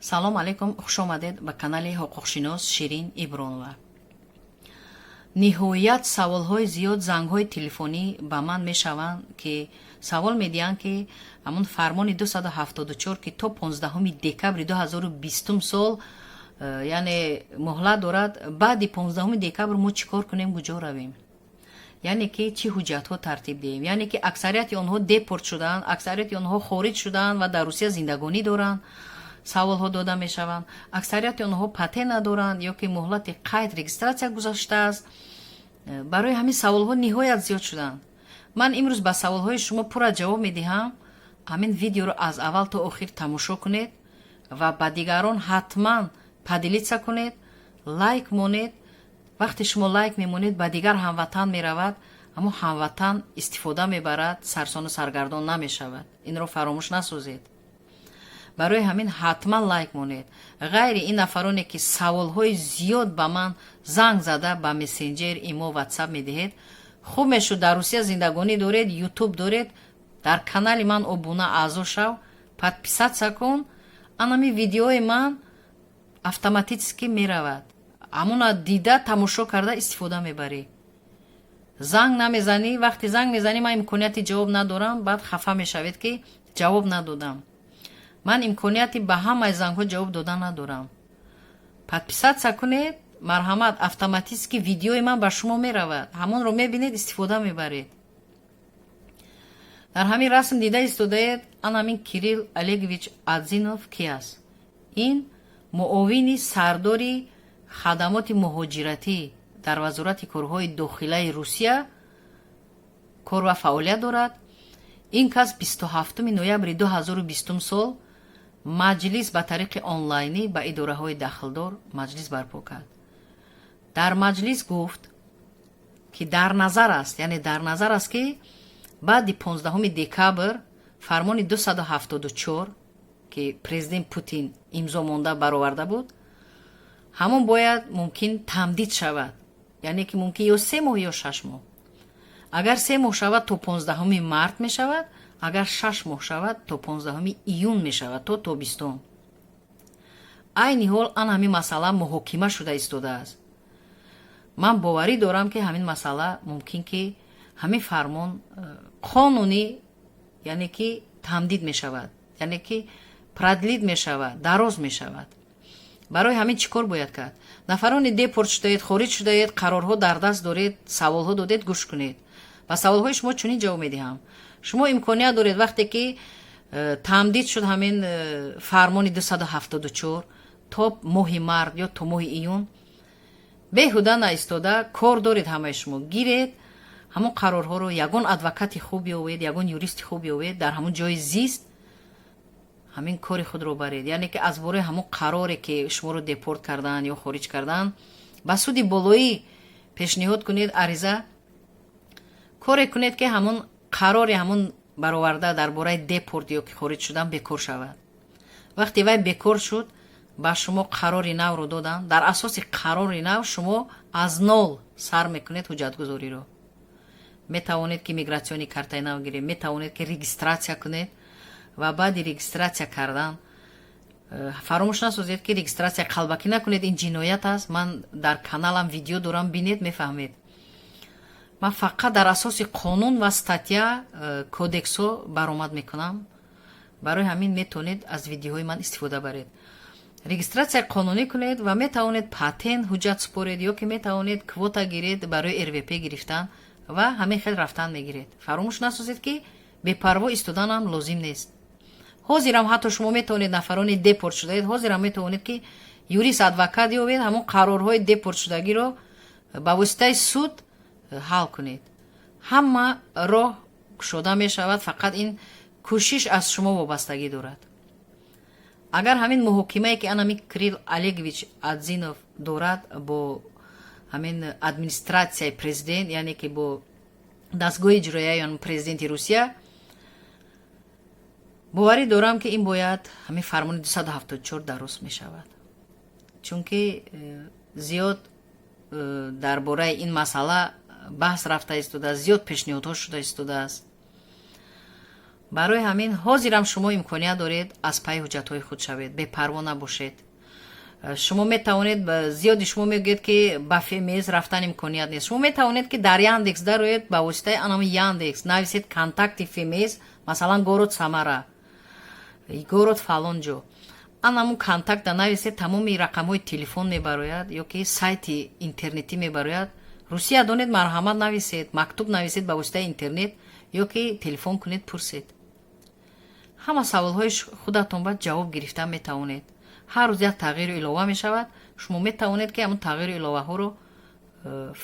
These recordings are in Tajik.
Салом алейкум, хушомадед ба канали ҳуқуқшинос Ширин Ибронова. Ниҳоят саволҳои зиёд, зангҳои телефонӣ ба ман мешаванд, ки савол медиҳанд, ки ҳамун фармони 274, ки то 15 декабри 2020 сол яъне муҳлат дорад, баъди 15 декабр мо чӣ кор кунем, куҷо равем, яъне ки чӣ ҳуҷҷатҳо тартиб диҳем. Яъне ки аксарияти онҳо депорт шудаанд, аксарияти онҳо хориҷ шудаанд ва дар Русия зиндагонӣ доранд. Саволҳо дода мешаванд. Аксарияти онҳо патент надоранд ё ки муҳлати қайд, регистрация гузаштааст. Барои ҳамин саволҳо ниҳоят зиёд шуданд. Ман имрӯз ба саволҳои шумо пурра ҷавоб медиҳам. Ҳамин видеоро аз аввал то охир тамошо кунед ва ба дигарон ҳатман поделиться кунед, лайк монед. Вақте шумо лайк мемонед, ба дигар ҳамватан меравад, аммо ҳамватан истифода мебарад, сарсону саргардон намешавад. Инро фаромӯш насозед. Барои ҳамин ҳатман лайк монед. Ғайри ин, нафароне ки саволҳои зиёд ба ман занг зада, ба мессенҷер, имо, Ватсап медиҳед, хуб мешуд, дар Русия зиндагонӣ доред, Ютуб доред, дар канали ман обуна, аъзо шав, подписаться кун. Анами видеои ман автоматически меравад, ҳамуна дида, тамошо карда истифода мебарӣ, занг намезанӣ. Вақте занг мезанӣ, ман имконияти ҷавоб надорам, баъд хафа мешавед, ки ҷавоб надодам. Ман имконияти ба ҳамаи зангҳо ҷавоб дода надорам. Подписаться кунед, марҳамат, автоматически видеои ман ба шумо меравад, ҳамонро мебинед, истифода мебаред. Дар ҳамин расм дида истодаед, ан ҳамин Кирилл Олегович Адзинов ки аст? Ин муовини сардори хадамоти муҳоҷиратӣ дар Вазорати корҳои дохилаи Русия кор ва фаъолият дорад. Ин кас 27 ноябри 2020 сол маҷлис ба тариқи онлайнӣ ба идораҳои дахлдор маҷлис барпо кард. Дар маҷлис гуфт, ки дар назар аст, яъне дар назар аст, ки баъди 15 декабр фармони 274, ки президент Путин имзо монда бароварда буд, ҳамон бояд мумкин тамдид шавад, яъне ки мумкин ё 3 моҳ, ё 6 моҳ. Агар 3 моҳ шавад, то 15 март мешавад, агар 6 моҳ шавад, то 15 июн мешавад, то тобистон. Айни ҳол ан ҳамин масъала муҳокима шуда истодааст. Ман боварӣ дорам, ки ҳамин масъала мумкин ки ҳамин фармон қонунӣ, яъне ки тамдид мешавад, яъне ки продлить мешавад, дароз мешавад. Барои ҳамин чӣ кор бояд кард? Нафарони депорт шудаед, хориҷ шудаед, қарорҳо дар даст доред, саволҳо додед, гӯш кунед. Ба саволҳои шумо чунин ҷавоб медиҳам: шумо имконият доред, вақте ки тамдид шуд ҳамин фармони 274 то моҳи март ё то моҳи июн, беҳуда наистода, кор доред ҳамаи шумо, гиред ҳамон қарорҳоро, ягон адвокати хуб ёвед, ягон юристи хуб ёвед, дар ҳамон ҷои зист ҳамин кори худро баред, яъне ки аз бораи ҳамон қароре, ки шуморо депорт карданд ё хориҷ карданд, ба суди болоӣ пешниҳод кунед ариза. Коре кунед, ки ҳамон қарори ҳамон бароварда дар бораи депорт ё ки хориҷ шудан бекор шавад. Вақте вай бекор шуд, ба шумо қарори навро доданд. Дар асоси қарори нав шумо аз нол сар мекунед ҳуҷҷатгузориро. Метавонед, ки миграционный картаи нав гиред, метавонед, ки регистрация кунед ва баъди регистрация кардан фаромӯш насозед, ки регистрация қалбакӣ накунед, ин ҷиноят аст. Ман дар каналам видео дорам, бинед, мефаҳмед. Ман фақат дар асоси қонун ва статья, кодексҳо баромад мекунам. Барои ҳамин метавонед аз видеоҳои ман истифода баред. Регистрация қонунӣ кунед ва метавонед патент ҳуҷҷат супоред ё ки метавонед квота гиред барои РВП гирифтан ва ҳамин хел рафтан мегиред. Фаромӯш насозед, ки бепарво истоданам лозим нест. Ҳозирам ҳатто шумо метавонед, нафарони депорт шудаед, ҳозирам метавонед, ки юрист, адвокат ёбед, ҳамон қарорҳои депортшудагиро ба воситаи суд ҳал кунед. Ҳама роҳ кушода мешавад, фақат ин кӯшиш аз шумо вобастагӣ дорад. Агар ҳамин муҳокимае, ки анами Кирилл Олегович Адзинов дорад бо ҳамин администратсияи президент, яъне ки бо дастгоҳи иҷроияи президенти Русия, боварӣ дорам, ки ин бояд ҳамин фармони 274 дароз мешавад, чунки зиёд дар бораи ин масъала баҳс рафта истодааст, зиёд пешниҳодҳо шуда истодааст. Барои ҳамин ҳозирам шумо имконият доред, аз пайи ҳуҷҷатҳои худ шавед, бепарво набошед. Шумо метавонед, зиёди шумо мегӯед, ки ба ФМС рафтан имконият нест. Шумо метавонед, ки дар Яндекс дароед, ба воситаи анами Яндекс нависед «контакты ФМС», масалан, город Самара, город фалон ҷо, анамун контакта нависед, тамоми рақамҳои телефон мебарояд ё ки сайти интернетӣ мебарояд. Русия донед, марҳамат, нависед, мактуб нависед ба воситаи интернет ё ки телефон кунед, пурсед. Ҳама саволҳои худатон ба ҷавоб гирифта метавонед. Ҳар рӯз як тағйиру илова мешавад, шумо метавонед, ки ҳамун тағйиру иловаҳоро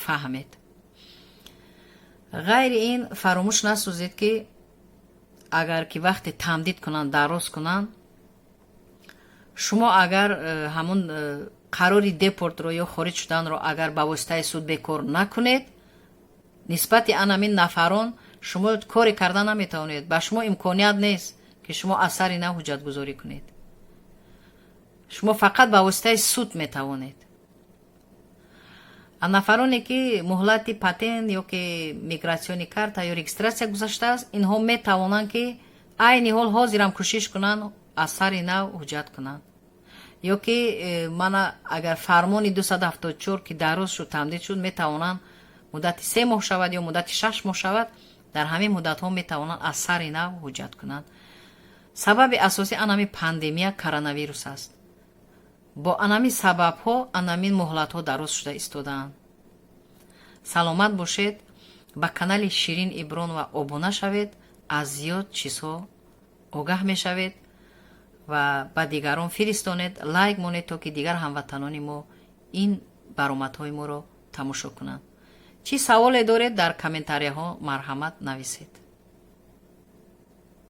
фаҳмед. Ғайри ин, фаромӯш насозед, ки агар ки вақте тамдид кунанд, дароз кунанд, шумо агар ҳамун қарори депортро ё хориҷ шуданро агар ба воситаи суд бекор накунед, нисбати анамин нафарон шумо коре карда наметавонед. Ба шумо имконият нест, ки шумо аз сари нав ҳуҷҷатгузорӣ кунед. Шумо фақат ба воситаи суд метавонед. А нафароне, ки муҳлати патент ё ки миграционный карта ё регистрация гузаштааст, инҳо метавонанд, ки айни ҳол ҳозирам кӯшиш кунанд, аз сари нав ҳуҷҷат кунанд. Ё ки мана агар фармони 274 ки дароз шуд, тамдид шуд, метавонанд муддати 3 моҳ шавад ё муддати 6 моҳ шавад, дар ҳамин муддатҳо метавонанд аз сари нав ҳуҷҷат кунанд. Сабаби асосӣ анами пандемия коронавирус аст. Бо анами сабабҳо анамин муҳлатҳо дароз шуда истодаанд. Саломат бошед, ба канали Ширин Ибронова обуна шавед, аз зиёд чизҳо огаҳ мешавед ва ба дигарон фиристонед, лайк монед, то ки дигар ҳамватанони мо ин баромадҳои моро тамошо кунанд. Чӣ саволе доред, дар комментарияҳо марҳамат, нависед.